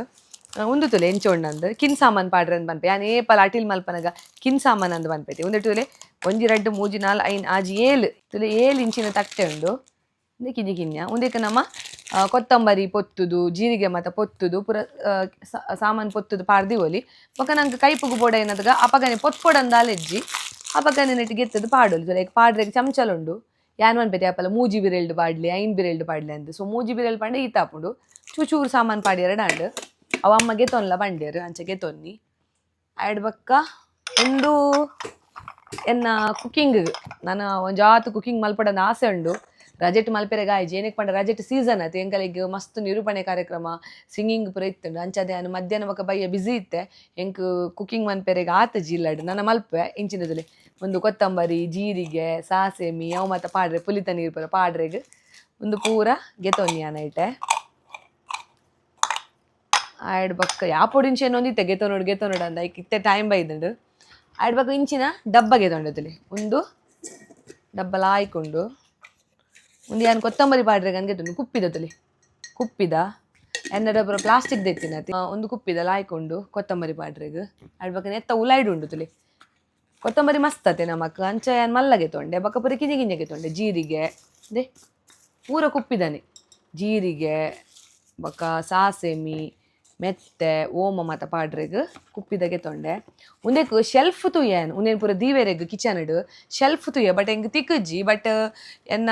A: ಉಂದು ತುಲೆ ಎಂಚ ಉಂಡಂದ್ ಕಿನ್ ಸಾಮಾನ್ ಪಾಡ್ರೆ ಅಂದ್ ಪನ್ಪೆ. ಯಾನ್ ಏಪಲ ಅಟಿಲ್ ಮಲ್ಪನಗ ಕಿನ್ ಸಾಮಾನ್ ಅಂದ್ ಪನ್ಪೆತಿ. ಉಂದೆಟ್ ತುಲೆ 1, 2, 3, 4, 5, 6, 7 ತುಲೆ, 7 ಇಂಚಿನ ತಟ್ಟೆ ಉಂಡು. ಉಂದು ಕಿನ್ಯ ಕಿನ್ಯ. ಉಂದೆಕ್ ನಮ್ಮ ಕೊತ್ತಂಬರಿ ಪೊತ್ತುದು, ಜೀರಿಗೆ ಮಾತ ಪೊತ್ತುದು, ಪೂರ ಸಾಮಾನ್ ಪೊತ್ತುದು ಪಾಡ್ದಿವೊಲಿ. ಬೊಕ ನಂಕ್ ಕೈಪುಗು ಬೋಡಾಯಿನದಗ ಅಪಗನೆ ಪೊತ್ಪೊಡಂದಾಲ ಇಜ್ಜಿ, ಅಪಗನೆ ನೆಟ್ಟ್ ಗೆತ್ತುದು ಪಾಡೊಲಿ. ಲೈಕ್ ಪಾಡ್ರೆಗ್ ಚಮಚಲ ಉಂಡು. ಯಾನ್ ಪನ್ಪೆತಿ ಅಪಲ ಮೂಜಿ ಬಿರೆಲ್ಡ್ ಪಾಡ್ಲಿ, ಐನ್ ಬಿರೆಲ್ಡ್ ಪಾಡ್ಲಿ ಅಂದ್. ಸೊ ಮೂಜಿ ಬಿರೆಲ್ ಪಂಡ ಈತ್ ಆಪುಂಡು. ಚೂರು ಚೂರು ಸಾಮಾನ್ ಪಾಡ್ಯೆರಡ ಆಂಡ್. ಅವು ಅಮ್ಮ ಗೆತೊನ್ಲ ಪಂಡೇರು, ಅಂಚ ಗೆತೊನ್ನಿ. ಆಯ್ಡ್ ಬೊಕ್ಕ ಉಂದು ಎನ್ನ ಕುಕ್ಕಿಂಗ್ ನಾನು ಒಂಜಾತ್ ಕುಕ್ಕಿಂಗ್ ಮಲ್ಪಡಂದು ಆಸೆ ಉಂಡು. ರಜೆಟ್ ಮಲ್ಪೆರೆಗ್ ಆಯ್ಜಿ. ಏನಕ್ಕೆ ಪಂಡ ರಜೆಟ್ ಸೀಸನ್ ಆತು, ಎಂಕಲೆಗ್ ಮಸ್ತ್ ನಿರೂಪಣೆ ಕಾರ್ಯಕ್ರಮ, ಸಿಂಗಿಂಗ್ ಪೂರ ಇತ್ತುಂಡು. ಅಂಚಾದೆ ಯಾನ್ ಮಧ್ಯಾಹ್ನ ಬೊಕ ಬಯ್ಯ ಬಿಸಿ ಇತ್ತೆ, ಎಂಕ್ ಕುಕ್ಕಿಂಗ್ ಮನ್ಪೆರೆಗ್ ಆತುಜಿ. ಇಲ್ಲಡ್ ನನ ಮಲ್ಪೆ. ಇಂಚಿನದಲೆ ಒಂದು ಕೊತ್ತಂಬರಿ, ಜೀರಿಗೆ, ಸಾಸೆಮಿ ಅವು ಮಾತ ಪಾಡ್ರೆ, ಪುಲಿತ ನೀರು ಪೂರ ಪಾಡ್ರೆಗ್ ಒಂದು ಪೂರ ಗೆತೊನ್ನಿ ಯಾನ್ ಐಟೆ. ಆಯ್ಡ್ ಬೊಕ್ಕ ಯಾಪೊಡಿಂಚಿ ಒಂದಿತ್ತೆ ಗೆತೊನೊಡು ಗೆತೊನೊಡು ಅಂದ, ಐಕ್ ಇತ್ತೆ ಟೈಮ್ ಬೈದುಂಡು. ಆಯ್ಡ್ ಬೊಕ್ಕ ಇಂಚಿನ ಡಬ್ಬ ಗೆತೊಂಡದಲ್ಲಿ ಒಂದು ಡಬ್ಬ ಲಾಯ್ಕುಂಡು. ಒಂದು ಯಾನ್ ಕೊತ್ತಂಬರಿ ಪಾಡ್ರೆಗ್ ಅಂದ್ ಕುಪ್ಪಿದ ತುಲಿ, ಕುಪ್ಪಿದ ಎನ್ನಡ ಪೂರ ಪ್ಲಾಸ್ಟಿಕ್ ದೆತ್ತಿನ ಒಂದು ಕುಪ್ಪಿದ ಲಾಯ್ಕುಂಡು ಕೊತ್ತಂಬರಿ ಪಾಡ್ರೆಗ್. ಆಯ್ಡ್ ಬೊಕ್ಕ ನೆತ್ತ ಉಲಾಯ್ಡ್ ಉಂಡು ತುಲಿ. ಕೊತ್ತಂಬರಿ ಮಸ್ತ್ ಅತೆ ನಮಕ್, ಅಂಚ ಯಾನ್ ಮಲ್ಲಗೆ ತೊಂಡೆ. ಬೊಕ್ಕ ಪೂರ ಕಿಂಜ ಕಿಂಜಗೆ ತೊಂಡೆ. ಜೀರಿಗೆ ದೆ ಪೂರ ಕುಪ್ಪಿದನೆ, ಜೀರಿಗೆ ಬೊಕ್ಕ ಸಾಸೆಮಿ, ಮೆತ್ತೆ, ಓಮ ಮಾತ ಪಾಡ್ರೆಗ್ ಕುಪ್ಪಿದಗೆ ತೊಂಡೆ. ಉಂದೆಕ್ ಶೆಲ್ಫ್ ತೂಯನ್, ಉಂದೆನ್ ಪೂರ ದೀವೆರೆಗ್ ಕಿಚನ್ ಶೆಲ್ಫ್ ತೂಯ, ಬಟ್ ಎಂಕ್ ತಿಕ್ಕುಜಿ. ಬಟ್ ಎನ್ನ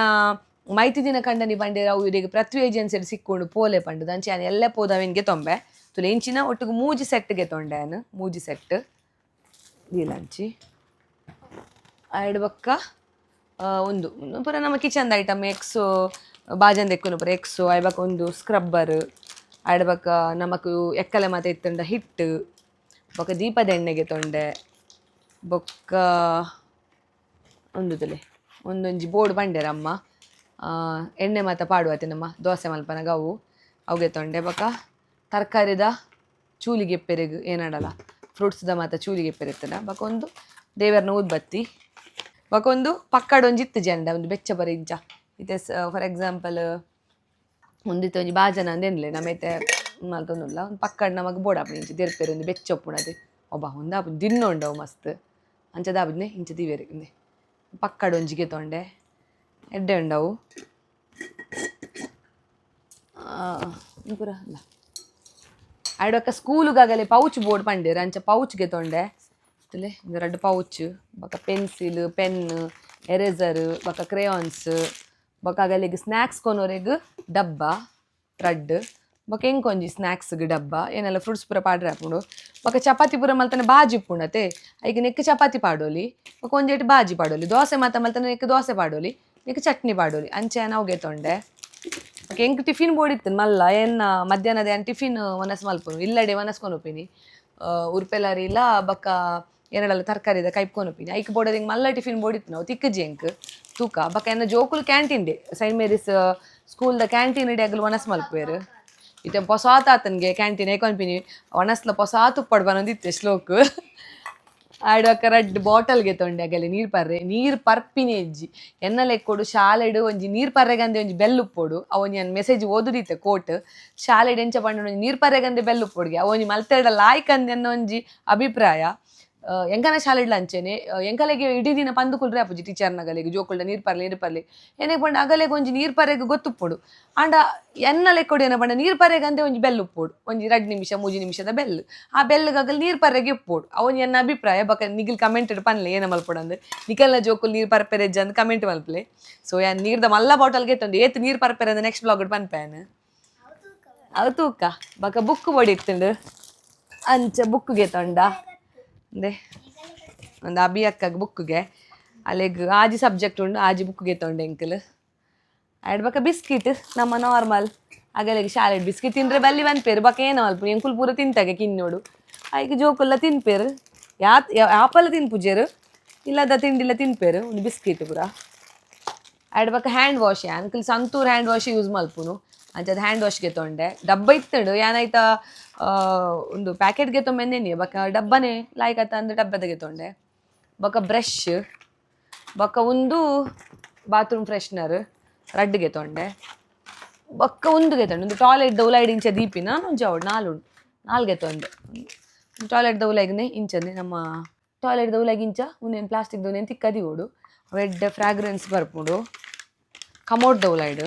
A: ಮೈತಿದಿನ ಕಂಡನಿ ಪಂಡೇರ್ ಅವು ಇರೆಗ್ ಪೃಥ್ವಿ ಏಜೆನ್ಸಿಡ್ ಸಿಕ್ಕೊಂಡು ಪೋಲೆ ಪಂಡುದು. ಅಂಚ ಯಾನ್ ಎಲ್ಲೆ ಪೋದವೆನ್ಗೆ ತೊಂಬೆ ತುಲೆ. ಇಂಚಿನ ಒಟ್ಟುಗು ಮೂಜಿ ಸೆಟ್ಗೆ ತೊಂಡೆ ಯಾನ್, ಮೂಜಿ ಸೆಟ್ ದೀಲಂಚಿ. ಆಯ್ಡ್ ಬೊಕ್ಕ ಒಂದು ಒಂದು ಪೂರ ನಮ್ಮ ಕಿಚನ್ದ ಐಟಮ್, ಎಕ್ಸೋ ಬಾಜನ್ ದೆಕ್ಕುನು ಪೂರ ಎಕ್ಸೋ. ಆಯ್ ಬೊಕ್ಕ ಒಂದು ಸ್ಕ್ರಬ್ಬರ್. ಆಯ್ಡ್ ಬೊಕ್ಕ ನಮಕ್ ಎಕ್ಕಲೆ ಮಾತ ಇತ್ತುಂಡ ಹಿಟ್ಟು. ಬೊಕ್ಕ ದೀಪದ ಎಣ್ಣೆಗೆ ತೊಂಡೆ. ಬೊಕ್ಕ ಒಂದು ತುಲೆ ಒಂದೊಂಜಿ ಬೋರ್ಡ್ ಪಂಡೆರಮ್ಮ, ಎಣ್ಣೆ ಮಾತ ಪಾಡುವ ನಮ್ಮ ದೋಸೆ ಮಲ್ಪನಗ ಅವು ಅವುಗೆ ತೊಂಡೆ. ಬೊಕ್ಕ ತರಕಾರಿದ ಚೂಲಿಗೆ ಪೆರೆಗ್ ಏನಾಡಲ್ಲ, ಫ್ರೂಟ್ಸ್ದ ಮಾತ ಚೂಲಿಗೆ ಪೆರೆತ್ತದ. ಬೊಕ್ಕ ಒಂದು ದೇವರನ ಊದ್ಬತ್ತಿ. ಬೊಕ್ಕ ಒಂದು ಪಕ್ಕಡ ಒಂಜಿ ಇತ್ತು ಜಂಡ, ಒಂದು ಬೆಚ್ಚ ಬರ ಇಂಚ ಇತ್ತೆ ಫಾರ್ ಎಕ್ಸಾಂಪಲ್ ಒಂದಿತ್ತೆ ಒಂಜಿ ಬಾಜನ ಅಂದೆನ್ಲೆ ನಮೈತೆ ಮಲ್ತೊಂದುಲ್ಲ, ಒಂದು ಪಕ್ಕಡ್ ನಮಕ್ ಬೋಡಾಪುಂಡು ಇಂಚ ದೆರ್ಪೆರ್. ಒಂದು ಬೆಚ್ಚ ಉಪ್ಪುಂಡು. ಒಬ್ಬ ಒಂದಾಪುಂಡು ದಿನ್ನ ಉಂಡು ಅವು ಮಸ್ತ್. ಅಂಚ ದಾಪುನೆ ಇಂಚ ದಿವೇರು ಇಂದೆ ಪಕ್ಕಡ್ ಒಂಜಿಗೆ ತೊಂಡೆ, ಎಡ್ಡೆ ಉಂಡವು ಪೂರ ಅಲ್ಲ. ಆಯ್ಡ್ ಸ್ಕೂಲುಗಾಗಲೆ ಪೌಚ್ ಬೋರ್ಡ್ ಪಂಡೇರ್, ಅಂಚ ಪೌಚ್ಗೆ ತೊಂಡೆ. ತುಲೆ ಒಂದು ರಡ್ಡ್ ಪೌಚ್. ಬೊಕ ಪೆನ್ಸಿಲ್, ಪೆನ್, ಎರೇಸರ್, ಬೊಕ ಕ್ರೇಯಾನ್ಸ್. ಬೊಕ ಅಗಲೆಗ್ ಸ್ನ್ಯಾಕ್ಸ್ ಕೊನೊರೆಗ್ ಡಬ್ಬ ರಡ್ಡ್. ಬೊಕ ಎಂಕೊಂಜಿ ಸ್ನ್ಯಾಕ್ಸ್ಗ್ ಡಬ್ಬ, ಏನೆಲ್ಲ ಫ್ರೂಟ್ಸ್ ಪೂರ ಪಾಡ್ರೆ ಆಪುಂಡು. ಬೊಕ ಚಪಾತಿ ಪೂರ ಮಲ್ತನೆ ಬಾಜಿ ಉಪ್ಪುಂಡತೆ, ಐಕ್ ನೆಕ್ಕ್ ಚಪಾತಿ ಪಾಡೊಲಿ, ಬೊಕ ಒಂಜೇಟ್ ಬಾಜಿ ಪಾಡೊಲಿ. ದೋಸೆ ಮಾತ ಮಲ್ತನೆ ನೆಕ್ಕ್ ದೋಸೆ ಪಾಡೊಲಿ, ನೆಕ್ಕ್ ಚಟ್ನಿ ಪಾಡೊಲಿ. ಅಂಚ ಅವುಗೆ ತೊಂಡೆ. ಬೊಕ ಎಂಕ್ ಟಿಫಿನ್ ಬೋಡಿತ್ತು ಮಲ್ಲ. ಎನ್ನ ಮಧ್ಯಾಹ್ನದ ಯಾನ್ ಟಿಫಿನ್ ವನಸ್ ಮಲ್ಪುನು, ಇಲ್ಲಡೆ ವನಸ್ ಕೊನೊಪಿನಿ. ಉರ್ಪೆಲರಿಲ ಬೊಕ ಏನಾಡಲ್ಲ ತರಕಾರಿದ ಕೈಪ್ ಕೊನೊಪಿನಿ. ಐಕ್ ಬೋಡದ ಎಂಕ್ ಮಲ್ಲ ಟಿಫಿನ್ ಬೋಡಿತ್ತು, ನಾವು ತಿಕ್ಕುಜಿ ಎಂಕ್ ತೂಕ. ಬೊಕ ಎನ್ನ ಜೋಕುಲು ಕ್ಯಾಂಟೀನ್ ಡೆ, ಸೈಂಟ್ ಮೇರಿಸ್ ಸ್ಕೂಲ್ದ ಕ್ಯಾಂಟೀನ್ ಇಡೆ ಅಗಲು ವನಸ್ ಮಲ್ಪುವೆರ್. ಇತ್ತೆ ಪೊಸಾತ್ ಆತನ್ಗೆ ಕ್ಯಾಂಟೀನ್ ಏಕೊನ್ಪಿನಿ ವನಸ್ಲ ಪೊಸಾತ್ ಉಪ್ಪಡ್ ಬನೊಂದಿತ್ತೆ ಶ್ಲೋಕ್. ಆಯ್ಡ್ ಬೊಕ್ಕ ರಡ್ಡ್ ಬಾಟಲ್ಗೆ ತೊಂಡೆ ಅಗಲೆ ನೀರ್ ಪರ್ರೆ. ನೀರ್ ಪರ್ಪಿನಿ ಇಜ್ಜಿ ಎನ್ನ ಲೆಕ್ಕೊಡು. ಶಾಲೆಡ್ ಒಂಜಿ ನೀರ್ ಪರ್ರೆಗಂದೆ ಒಂಜಿ ಬೆಲ್ ಉಪ್ಪೊಡು. ಅವು ಒಂಜಿ ಮೆಸೇಜ್ ಓದುದಿತ್ತೆ ಕೋಟ್. ಶಾಲೆಡ್ ಎಂಚ ಪಂಡ ಒಂಜಿ ನೀರ್ ಪರ್ರೆಗಂದೆ ಬೆಲ್ ಉಪ್ಪೊಡುಗೆ, ಅವು ಒಂಜಿ ಮಲ್ತೆರ್ಡ ಲಾಯ್ಕ್ ಅಂದ್ ಎನ್ನ ಒಂಜಿ ಅಭಿಪ್ರಾಯ. ಎಂಕನ ಶಾಲೆಡ್ಲ ಅಂಚೆನೆ. ಎಂಕಲೆಗೆ ಇಡೀ ದಿನ ಪಂದು ಕುಲ್ರೆ ಆಪುಜಿ ಟೀಚರ್ ನಗಲೆಗ್ ಜೋಕುಲ್ಡ ನೀರ್ ಪರ್ಲೆ ನೀರ್ ಪರ್ಲೆ. ಏನೆಗ್ ಪಂಡ ಅಗಲೆಗ್ ಒಂಜಿ ನೀರ್ ಪರ್ರೆಗ್ ಗೊತ್ತುಪ್ಪೊಡು. ಆಂಡ ಎನ್ನ ಲೆಕ್ಕೊಡು ಏನ ಪಂಡ ನೀರ್ ಪರ್ರೆಗಂದೆ ಒಂಜಿ ಬೆಲ್ ಉಪ್ಪೊಡು, ಒಂಜಿ 2 ನಿಮಿಷ 3 ನಿಮಿಷದ ಬೆಲ್. ಆ ಬೆಲ್ಗ್ ಅಗಲ್ ನೀರ್ ಪರ್ರೆಗೆ ಉಪ್ಪೊಡು. ಅವು ಎನ್ನ ಅಭಿಪ್ರಾಯ. ಬೊಕ ನಿಗಿಲ್ ಕಮೆಂಟ್ ಪನ್ಲೆ ಏನ ಮಲ್ಪೊಡು ನಿಕಲ್ನ ಜೋಕುಲು ನೀರ್ ಪರ್ಪೆರೆಜ್ಜ ಅಂದ್ ಕಮೆಂಟ್ ಮಲ್ಪಲೆ. ಸೊ ಯಾನ್ ನೀರ್ದ ಮಲ್ಲ ಬಾಟಲ್ಗೆ ಎತ್ತೊಂದು ಏತ್ ನೀರ್ ಪರ್ಪೆರೆ ಅಂದ್ ನೆಕ್ಸ್ಟ್ ವ್ಲಾಗ್ ಪನ್ಪೆ ಯಾನ್. ಅವು ತೂಕ. ಬೊಕ ಬುಕ್ ಬೋಡಿತ್ತುಂಡು, ಅಂಚ ಬುಕ್ಗೆ ತೊಂಡ. ಅಂದೆ ಒಂದು ಅಭಿ ಅಕ್ಕಗ್ ಬುಕ್ಗೆ, ಅಲೆಗ್ ಆಜಿ ಸಬ್ಜೆಕ್ಟ್ ಉಂಡು, ಆಜಿ ಬುಕ್ಗೆ ತೊಂಡೆ ಎಂಕಲ್. ಆಯ್ಡ್ ಬೊಕ ಬಿಸ್ಕಿಟ್, ನಮ್ಮ ನಾರ್ಮಲ್. ಅಗಲೆಗ್ ಶಾಲೆಡ್ ಬಿಸ್ಕಿಟ್ ತಿಂದ್ರೆ ಬಲ್ಲಿ ಪನ್ಪೆರ್. ಬೊಕ ಏನ ಮಲ್ಪು, ಎಂಕುಲು ಪೂರ ತಿಂತಾಗೆ ಕಿನ್ನೋಡು, ಐಕ್ ಜೋಕುಲ್ಲ ತಿನ್ಪೆರ್. ಯಾತ್ ಯಾಪಲ ತಿನ್ಪುಜೆರ್, ಇಲ್ಲದ ತಿಂಡಿಲ್ಲ ತಿನ್ಪೆರ್. ಒಂದು ಬಿಸ್ಕಿಟ್ ಪೂರ. ಆಯ್ಡ್ ಬೊಕ hand wash. Uncle Santoor hand wash use ಮಲ್ಪುನು, ಅಂಚದ ಹ್ಯಾಂಡ್ ವಾಶ್ಗೆ ತೊಂಡೆ. ಡಬ್ಬ ಇತ್ತುಂಡು, ಯಾನಾಯ್ತ ಒಂದು ಪ್ಯಾಕೆಟ್ಗೆ ತೊಂಬೆಂದೇನಿ, ಬೊಕ ಡಬ್ಬನೇ ಲಾಯ್ಕ್ ಆತ ಅಂದ್ ಡಬ್ಬದಗೆ ತೊಂಡೆ. ಬೊಕ ಬ್ರಷ್, ಬೊಕ ಒಂದು ಬಾತ್ರೂಮ್ ಫ್ರೆಶ್ನರ್ ರಡ್ಡ್ಗೆ ತೊಂಡೆ. ಬೊಕ್ಕ ಒಂದುಗೆ ತೊಂಡೆ, ಒಂದು ಟಾಯ್ಲೆಟ್ ದ ಉಲಾಯ್ಡ್ ಇಂಚ ದೀಪಿನ ಒಂಜಿ ಅವಡು ನಾಲ್ ಉಂಡು, ನಾಲ್ಗೆ ತೊಂಡೆ. ಟಾಯ್ಲೆಟ್ ದ ಉಲಾಯ್ಗ್ನೆ ಇಂಚನೆ, ನಮ್ಮ ಟಾಯ್ಲೆಟ್ ದ ಉಲಾಯ್ಗ್ ಇಂಚ ಉಂದೇನು ಪ್ಲಾಸ್ಟಿಕ್ ದ ತಿಕ್ಕ ದೀವೊಡು, ಅವೆಡ್ಡೆ ಫ್ರಾಗ್ರೆನ್ಸ್ ಬರ್ಪುಂಡು ಕಮೋಡ್ ದ ಉಲಾಯ್ಡ್.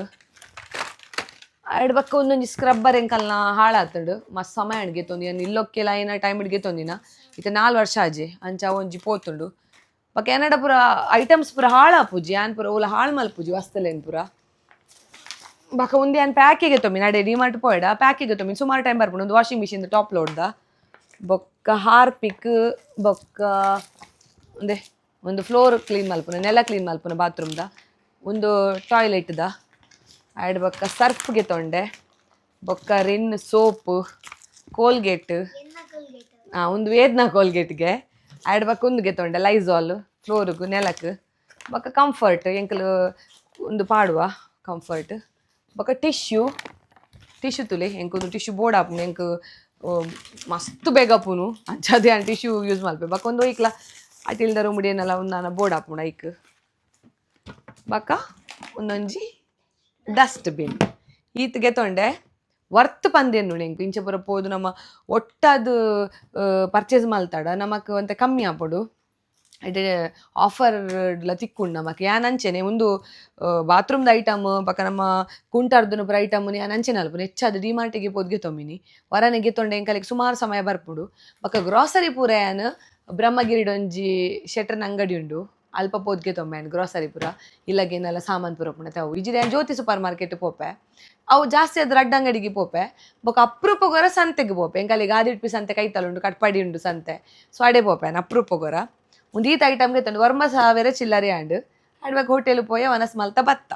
A: ಆಯ್ಡ್ ಬೊಕ್ಕ ಒಂದೊಂಜಿ ಸ್ಕ್ರಬ್ಬರ್ ಎಂಕಲ್ನ ಹಾಳಾತುಂಡು, ಮಸ್ತ್ ಸಮಯ ಅಡ್ಗೆ ತೊಂದಿ ಇಲ್ಲೊಕ್ಕೆಲ ಏನ ಟೈಮ್ ಇಡ್ಗೆ ತೊಂದಿನ. ಇತ್ತೆ 4 ವರ್ಷ ಆಜೆ, ಅಂಚ ಒಂಜಿ ಪೋತುಂಡು. ಬೊಕ ಎನ್ನಡ ಪೂರ ಐಟಮ್ಸ್ ಪೂರ ಹಾಳಾಪುಜಿ, ಯಾನ್ ಪೂರ ಓಲ ಹಾಳು ಮಲ್ಪುಜಿ ವಸ್ತುಲೇನ್ ಪೂರ. ಬೊಕ ಉಂದು ಯಾನ್ ಪ್ಯಾಕಿಗೆ ತೊಂಬಿನಿ, ಅಡೆ ಡಿಮಾರ್ಟ್ ಪೋಯಡ ಪ್ಯಾಕಿಗೆ ತೊಂಬಿನಿ, ಸುಮಾರು ಟೈಮ್ ಬರ್ಪುಂಡು. ಒಂದು ವಾಷಿಂಗ್ ಮಿಷಿನ್ ಟಾಪ್ ಲೋಡ್ದ. ಬೊಕ್ಕ ಹಾರ್ಪಿಕ್, ಬೊಕ್ಕ ಒಂದೇ ಒಂದು ಫ್ಲೋರ್ ಕ್ಲೀನ್ ಮಲ್ಪುನ, ನೆಲ ಕ್ಲೀನ್ ಮಲ್ಪುನ ಬಾತ್ರೂಮ್ದ. ಒಂದು ಟಾಯ್ಲೆಟ್ದ. ಆಯ್ಡ್ ಬೊಕ್ಕ ಸರ್ಫ್ಗೆ ತೊಂಡೆ, ಬೊಕ್ಕ ರಿನ್ ಸೋಪ್, ಕೋಲ್ಗೇಟ್. ಒಂದು ವೇದ್ನ ಕೋಲ್ಗೇಟ್ಗೆ. ಆಯ್ಡ್ ಬೊಕ್ಕ ಉಂದುಗೆ ತೊಂಡೆ ಲೈಸಾಲ್, ಫ್ಲೋರ್ಗು, ನೆಲಕ್. ಬೊಕ್ಕ ಕಂಫರ್ಟ್, ಎಂಕಲು ಒಂದು ಪಾಡುವ ಕಂಫರ್ಟ್. ಬೊಕ್ಕ ಟಿಶ್ಯೂ, ಟಿಶ್ಯೂ ತುಲೆ, ಎಂಕೊಂದು ಟಿಶ್ಯೂ ಬೋರ್ಡ್ ಆಪುಂಡು. ಎಂಕ್ ಮಸ್ತ್ ಬೇಗ ಆಪುನು, ಅಂಚಾದೆ ಯಾನ್ ಟಿಶ್ಯೂ ಯೂಸ್ ಮಲ್ಪೆ. ಬೊಕ್ಕ ಒಂದು ಒಯ್ಕ್ಲ ಅಟಿಲ್ದ ರೂಮುಡು ಏನೆಲ್ಲ ಒಂದು ನಾನ ಬೋರ್ಡ್ ಆಪುಂಡು ಐಕ್. ಬೊಕ್ಕ ಒಂದೊಂಜಿ ಡಸ್ಟ್ ಬಿನ್. ಈತ್ಗೆ ತೊಂಡೆ. ವರ್ತ್ ಪಂದೆನ್ನು ಎಂಕ್. ಇಂಚ ಪೂರ ಪೋದು ನಮ್ಮ ಒಟ್ಟಾದ್ ಪರ್ಚೇಸ್ ಮಲ್ತಾಡ ನಮಕ್ ಒಂತೆ ಕಮ್ಮಿ ಆಪುಂಡು, ಎಡ್ಡೆ ಆಫರ್ ಲ ತಿಕ್ಕುಂಡು ನಮಕ್. ಯಾನ್ ಅಂಚೆನೆ ಉಂದು ಬಾತ್ರೂಮ್ದ ಐಟಮ್, ಬೊಕ್ಕ ನಮ್ಮ ಕುಂಟಾರ್ದುನ ಪೂರ ಐಟಮ್ ಯಾನ್ ಅಂಚೆನೆ ಅಲ್ಪುನು. ಹೆಚ್ಚಾದ್ ಡಿಮಾರ್ಟಿಗೆ ಪೋದು ಗೆತೊಂಬಿನಿ. ವರನೆ ಗೆತೊಂಡೆ ಎಂಕಲೆಗ್ ಸುಮಾರು ಸಮಯ ಬರ್ಪುಂಡು. ಬೊಕ್ಕ ಗ್ರಾಸರಿ ಪೂರ ಯಾನ್ ಬ್ರಹ್ಮಗಿರಿಡ್ ಒಂಜಿ ಶೆಟ್ರನ ಅಂಗಡಿ ಉಂಡು, ಅಲ್ಪ ಪೋದು ಗೆತೊಂಬೆ ಯಾನ್ ಗ್ರಾಸರಿ ಪೂರ. ಇಲ್ಲಗೇನೆಲ್ಲ ಸಾಮಾನು ಪೂರ ಉಪ್ಪುಂಡು ಅವು. ಇಜ್ಜಿಡ ಯಾನ್ ಜ್ಯೋತಿ ಸೂಪರ್ ಮಾರ್ಕೆಟ್ ಪೋಪೆ. ಅವು ಜಾಸ್ತಿ ಅದು ರಡ್ಡ್ ಅಂಗಡಿಗೆ ಪೋಪೆ. ಬೊಕ್ಕ ಅಪ್ರೂಪಗೊರ ಸಂತೆಗೆ ಪೋಪೆ. ಎಂಕಲೆಗ್ ಆದಿಡ್ಪಿ ಸಂತೆ ಕೈತಲ್ ಉಂಡು, ಕಟ್ಪಾಡಿ ಉಂಡು ಸಂತೆ. ಸೊ ಅಡೆ ಪೋಪೆ ಯಾನ್ ಅಪ್ರೂಪಗೊರ. ಒಂದು ಈತ ಐಟಮ್ಗೆ ತಂದು 9000 ಚಿಲ್ಲರೆ ಆಂಡ್. ಆಡ್ಬೇಕು ಹೋಟೆಲ್ ಪೋಯ, ವನಸ್ ಮಲ್ತ ಬತ್ತ.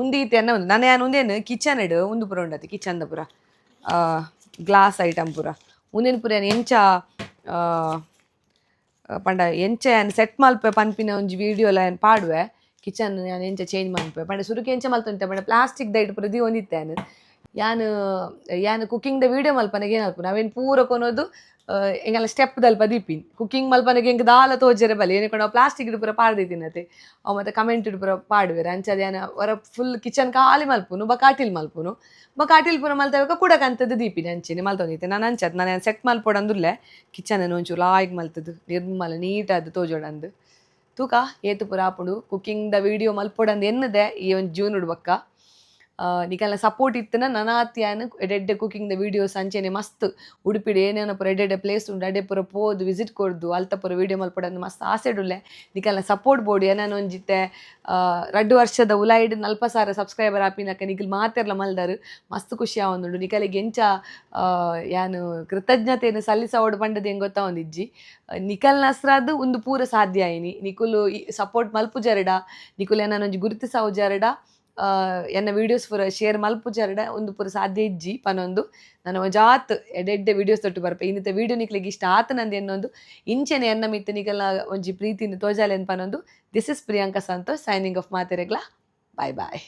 A: ಉಂದು ಈತ ಎನ್ನ ಉಂದು. ನಾನು ಯಾನ್ ಉಂದೇನು ಕಿಚನ್ ಇಡು ಉಂದು ಪೂರ ಉಂಡತಿ, ಕಿಚನ್ದ ಪೂರ ಗ್ಲಾಸ್ ಐಟಮ್ ಪೂರ. ಉಂದೇನು ಪೂರ ಯಾನ್ ಎಂಚ ಪಂಡ ಎಂಚ ಯಾನ್ ಸೆಟ್ ಮಲ್ಪೆ ಪನ್ಪಿನ ಒಂಜಿ ವೀಡಿಯೋಲ ಯಾನ್ ಪಾಡುವೆ. ಕಿಚನ್ ಯಾನ್ ಎಂಚ ಚೇಂಜ್ ಮಲ್ಪೆ ಪಂಡ, ಸುರುಕು ಎಂಚ ಮಲ್ತೊಂತೆ ಪಂಡ, ಪ್ಲಾಸ್ಟಿಕ್ ದೈಟ್ ಪೂರ ದೀವೊಂದಿತ್ತೆ ಯಾನ್. ಯಾನ್ ಯಾನ್ ಕುಕಿಂಗ್ ದ ವೀಡಿಯೋ ಮಲ್ಪನಗ ಏನು ಮಲ್ಪುನು, ಅವೇನು ಪೂರ ಕೊನೊದು ಎಂಗಲ ಸ್ಟೆಪ್ ದಲ್ಪ ದೀಪಿನಿ. ಕುಕಿಂಗ್ ಮಲ್ಪನಗ ಎಂಕ್ ದಾಲ ತೋಜರೆ ಬಲ್ಲಿ ಏನಕೊಂಡು ಪ್ಲಾಸ್ಟಿಕ್ ಪೂರ ಪಾಡ್ದಿತ್ತಿನತೆ. ಅವು ಮತ್ತೆ ಕಮೆಂಟ್ ಪೂರ ಪಾಡುವೆರ್. ಅಂಚಾದ್ ಯಾನ್ ಹೊರ ಫುಲ್ ಕಿಚನ್ ಖಾಲಿ ಮಲ್ಪುನು, ಬೊಕ ಅಟಿಲ್ ಮಲ್ಪುನು. ಬೊಕ ಅಟಿಲ್ ಪೂರ ಮಲ್ತಬೇಕ ಕುಡ ಕಂತದ್ದು ದೀಪಿನಿ. ಅಂಚೆನೆ ಮಲ್ತೊಂದಿತ್ತೆ ನಾನು. ಅಂಚಾದ್ ನಾನು ಸೆಟ್ ಮಲ್ಪೊಡಂದುಲ್ಲೆ ಕಿಚನ್ ಒಂಚೂರು ಲಾಯ್ಕ್ ಮಲ್ತದ್ದು, ನಿರ್ಮಲ ನೀಟಾದ್ ತೋಜೊಡಂದು. ತೂಕ ಏತು ಪೂರ ಆಪುಂಡು. ಕುಕಿಂಗ್ ದ ವೀಡಿಯೋ ಮಲ್ಪೊಡಂದು ಎನ್ನದೆ ಈ ಒಂಜಿ ಜೂನುಡು. ಬೊಕ್ಕ ನಿಕಲ್ನ ಸಪೋರ್ಟ್ ಇತ್ತನ ನನಾತ್ ಯಾನ್ ಎಡ್ಡೆ ಕುಕಿಂಗ್ ದ ವೀಡಿಯೋಸ್, ಅಂಚೆನೆ ಮಸ್ತ್ ಉಡುಪಿಡ್ ಏನೇನ ಪೂರ ಎಡ್ಡೆ ಪ್ಲೇಸ್ ಉಂಡು, ಅಡೆ ಪೂರ ಪೋದು ವಿಸಿಟ್ ಕೊರ್ದು ಅಲ್ತ ಪೂರ ವೀಡಿಯೋ ಮಲ್ಪೊಡಂದು ಮಸ್ತ್ ಆಸೆಡುಲ್ಲೆ. ನಿಕಲ್ನ ಸಪೋರ್ಟ್ ಬೋಡು. ಏನಾನ ಒಂಜಿತ್ತೆ 2 ವರ್ಷದ ಉಲಾಯಿಡ್ 40,000 ಸಬ್ಸ್ಕ್ರೈಬರ್ ಆಪಿನಕ ನಿಕಲ್ ಮಾತೆರ್ಲ ಮಲ್ದಾರು. ಮಸ್ತ್ ಖುಷಿ ಆವೊಂದುಂಡು. ನಿಕಲೆಗ್ ಎಂಚ ಯಾನ್ ಕೃತಜ್ಞತೆಯನ್ನು ಸಲ್ಲಿಸವಡು ಪಂಡದು ಹೆಂಗೆ ಗೊತ್ತಾವೊಂದಿಜ್ಜಿ. ನಿಕಲ್ನ ಅಸ್ರಾದ್ ಉಂದು ಪೂರ ಸಾಧ್ಯ ಆಯಿನಿ. ನಿಕುಲು ಸಪೋರ್ಟ್ ಮಲ್ಪುಜರಡ, ನಿಕುಲು ಏನಾನ ಒಂಜಿ ಗುರುತಿಸಾವುಜರಡ, ಎನ್ನ ವೀಡಿಯೋಸ್ ಪೂರ ಶೇರ್ ಮಲ್ಪುಜರಡ ಉಂದು ಪೂರ ಸಾಧ್ಯ ಇಜ್ಜಿ ಪನೊಂದು ನಾನು ಜಾತ್ ಎಡ್ಡೆ ಎಡ್ಡೆ ವೀಡಿಯೋಸ್ ತೊಟ್ಟು ಬರ್ಪೆ. ಇನ್ನಿತ ವೀಡಿಯೋ ನಿಕ್ಲೆಗ್ ಇಷ್ಟ ಆತನಂದು ಎನ್ನೊಂದು, ಇಂಚೆನೆ ಎನ್ನ ಮಿತ್ತು ನಿಕಲ್ನ ಒಂಜಿ ಪ್ರೀತಿನ ತೋಜಾಲೆನ್ ಪನೊಂದು, this is Priyanka Santosh signing off. ಮಾತೆರೆಗ್ಲಾ bye bye.